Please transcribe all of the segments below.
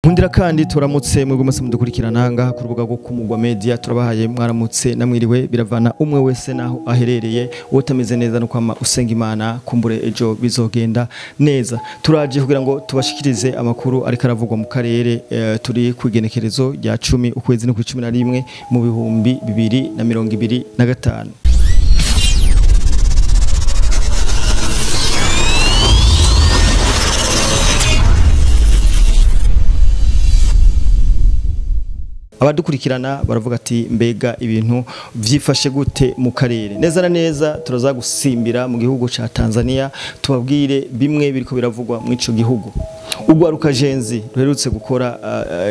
Nkundira kandi turamutse mwebwe mwese mudukurikirana ngaha ku rubuga rwo Kumugwa Media, turabahaye mwaramutse namwiriwe, biravana umwe wese naho aherereye. Utameze neza no kwama usenga Imana kumbure ejo bizogenda neza. Turaje kugira ngo tubashikirize amakuru ariko aravugwa mu karere. Turi kwigenekerezo rya 10 ukwezi no 11 mu 2025. Abadukurikirana baravuga ati mbega ibintu vyifashe gute mu karere? Neza na neza turaza gusimbira mu gihugu ca Tanzania, tubabwire bimwe biriko biravugwa mu ico gihugu. Urwaruka Gen-Z ruherutse gukora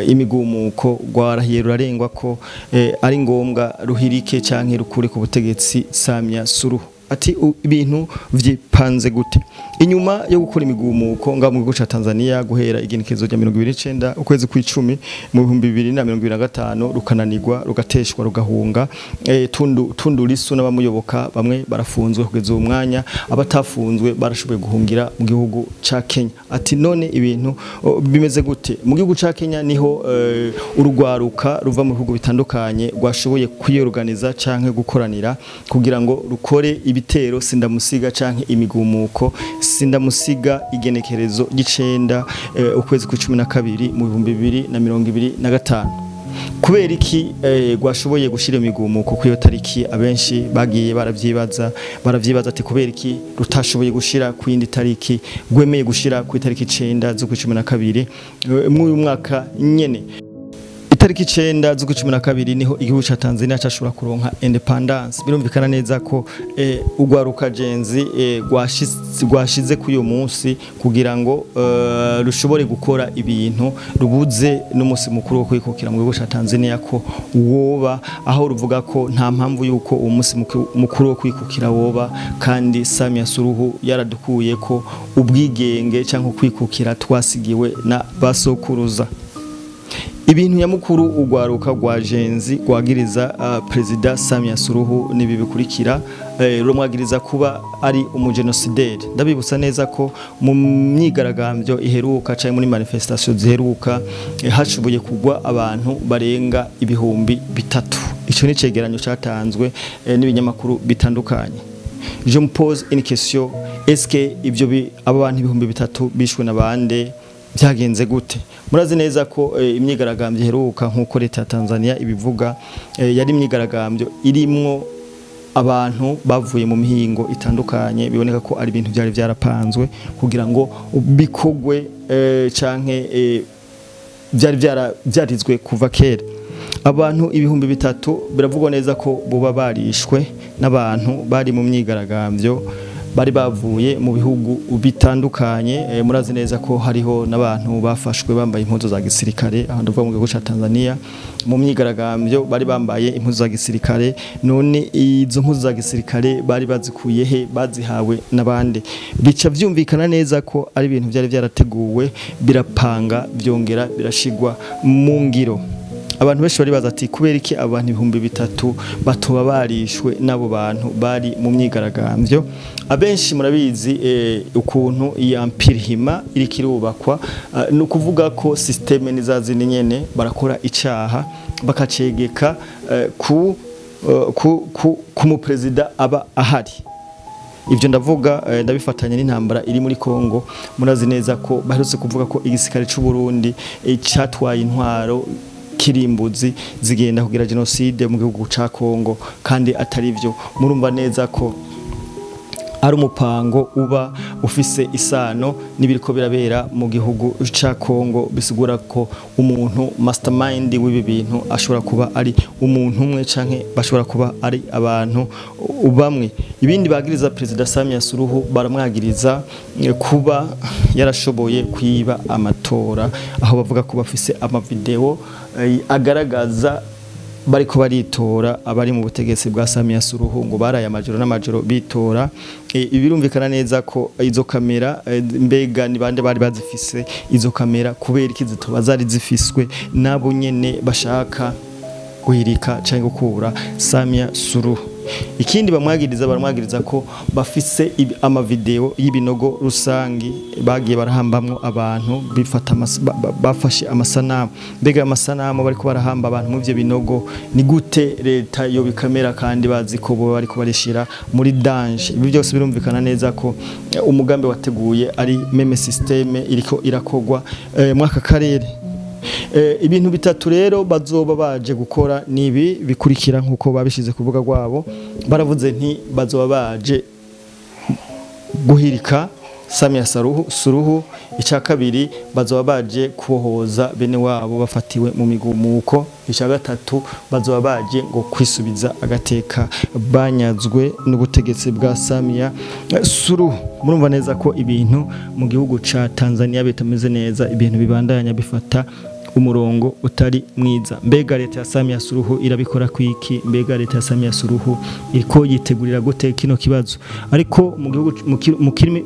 imigumuko rwarahiye rurarengwa ko ari ngombwa ruhirike canke rukure ku butegetsi Samia Suluhu. Ati ibintu vyipanze gute inyuma yo gukora imigumuko nga mu gihugu ca Tanzania guhera igenekezo rya 29 ukwezi kw'icumi mu 2025, rukananirwa rugateshwa rugahunga. Tundu Lissu n'abamuyoboka bamwe barafunzwe kugeza uwo mwanya, abatafunzwe barashoboye guhungira mu gihugu ca Kenya. Ati none ibintu bimeze gute mu gihugu ca Kenya? Niho urugwaruka ruva mu bihugu bitandukanye rwashoboye kwiyorganiza canke gukoranira kugira ngo rukore ibitero sindamusiga canke imigumuko sindamusiga igenekerezo ry'icenda ukwezi kw'icumi na kabiri mu 2025. Kubera iki rwashoboye gushira imigumuko ku iyo tariki? Abenshi bagiye baravyibaza ati kubera iki rutashoboye gushira ku yindi tariki, rwemeye gushira ku itariki 9 z'ukwa 12 mu mwaka nyene. Itariki 9 z'ukwa 12 niho igihugu ca Tanzania cashobora kuronka independence. Birumvikana neza ko urwaruka Gen-Z rwashize ku uyu munsi kugira ngo rushobore gukora ibintu rubuze n'umunsi mukuru wo kwikukira mu gihugu ca Tanzania ko woba, aho ruvuga ko nta mpamvu yuko uwo munsi mukuru wo kwikukira woba, kandi Samia Suluhu yaradukuye ko ubwigenge cyangwa kwikukira twasigiwe na basokuruza. Ibintu nyamukuru urwaruka rwa Gen-Z rwagiriza Perezida Samia Suluhu nibi bikurikira. Rumwagiriza kuba ari umugenosideri. Ndabibutsa neza ko mu myigaragambyo iheruka cyangwa muri manifestation ziheruka hashoboye kugwa abantu barenga 3000. Ico ni cegeranyo catanzwe n'ibinyamakuru bitandukanye. Je me pose une question, est-ce que ivyo abo bantu 3000 bishwe nabande, byagenze gute? Murazi neza ko imyigaragambyo iheruka nkuko leta ya Tanzania ibivuga, yari imyigaragambyo irimwo abantu bavuye mu mihingo itandukanye, biboneka ko ari ibintu byari byarapanzwe kugira ngo bikogwe canke byari byarizwe kuva kera. Abantu 3000 biravugwa neza ko boba barishwe n'abantu bari mu myigaragambyo bari bavuye mu bihugu bitandukanye. Murazi neza ko hariho n'abantu bafashwe bambaye impuzu za gisirikare, aho ndavuga mu gihugu ca Tanzania mu myigaragambyo bari bambaye impuzu za gisirikare. None izo mpuzu za gisirikare bari bazikuye he? Bazihawe n'abandi? Bica vyumvikana neza ko ari ibintu byari byarateguwe, birapanga, byongera birashigwa mu ngiro. Abantu benshi bari baza ati kubera iki abantu 3000 batoba barishwe n'abo bantu bari mu myigaragambyo? Abenshi murabizi ukuntu iya Empire iri kirubakwa, no kuvuga ko systeme nizazini nyene barakora icaha bakacegeka ku mu president aba ahari. Ivyo ndavuga ndabifatanya n'intambara iri muri Kongo. Murazi neza ko baherutse kuvuga ko igisirikare c'u Burundi catwaye intwaro kirimbuzi zigenda kugira genocide mu gihugu ca Kongo, kandi atari byo. Murumva neza ko ari umupango uba ufise isano n'ibiriko birabera mu gihugu ca Kongo, bisigura ko umuntu mastermind w'ibi bintu ashobora kuba ari umuntu umwe canke bashobora kuba ari abantu bamwe. Ibindi bagiriza Perezida Samia Suluhu, baramwagiriza kuba yarashoboye kwiba amatora, aho bavuga ko bafise amavideo agaragaza bariko baritora abari mu butegetsi bwa Samia Suluhu ngo baraye amajoro n'amajoro bitora. Ibirumvikana neza ko izo kamera mbega ni bande bari bazifise izo kamera, kubera iki zitoba zari zifiswe nabo nyene bashaka guhirika cyangwa gukura Samia Suluhu? Ikindi bamwagiriza, baramwagiriza ko bafise amavideo y'ibinogo rusangi bagiye barahambamwo abantu, bifata bafashe amasanamu. Mbega amasanamu bariko barahamba abantu mu ivyo binogo, ni gute leta yo bikamera kandi bazi ko bo bariko barishira muri danger? Ibi byose birumvikana neza ko umugambi wateguye ari même système iriko irakogwa mwaka karere. Ibintu bitatu rero bazoba baje gukora nibi bikurikira, nkuko babishize ku rubuga rwabo. Baravuze nti bazoba baje guhirika Samia Suluhu. Icya kabiri, bazoba baje kubohoza bene wabo bafatiwe mu migumuko. Icya gatatu, bazoba baje ngo kwisubiza agateka banyazwe n'ubutegetsi bwa Samia Suluhu. Murumva neza ko ibintu mu gihugu ca Tanzania bitameze neza, ibintu bibandanya bifata umurongo utari mwiza. Mbega leta ya Samia Suluhu irabikora kwiki? Mbega leta ya Samia Suluhu iriko yitegurira gute kino kibazo? Ariko mu gihugu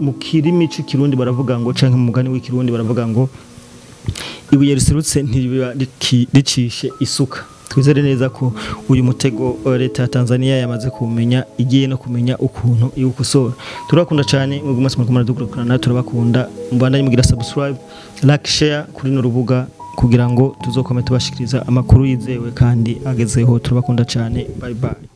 mu kirimi c'ikirundi baravuga ngo, canke mu mugani w'ikirundi baravuga ngo ibuye riserutse ntiriba ricishe isuka. Twizere neza ko uyu mutego leta ya Tanzania yamaze kumenya, igiye no kumenya ukuntu iwukosora. Turakunda cyane mwebwe mwese muriko muradukurikirana, turabakunda. Mubandanye mugira subscribe, like, share kuri no rubuga kugira ngo tuzokome tubashikiriza amakuru yizewe kandi agezeho. Turabakunda cyane, bye bye.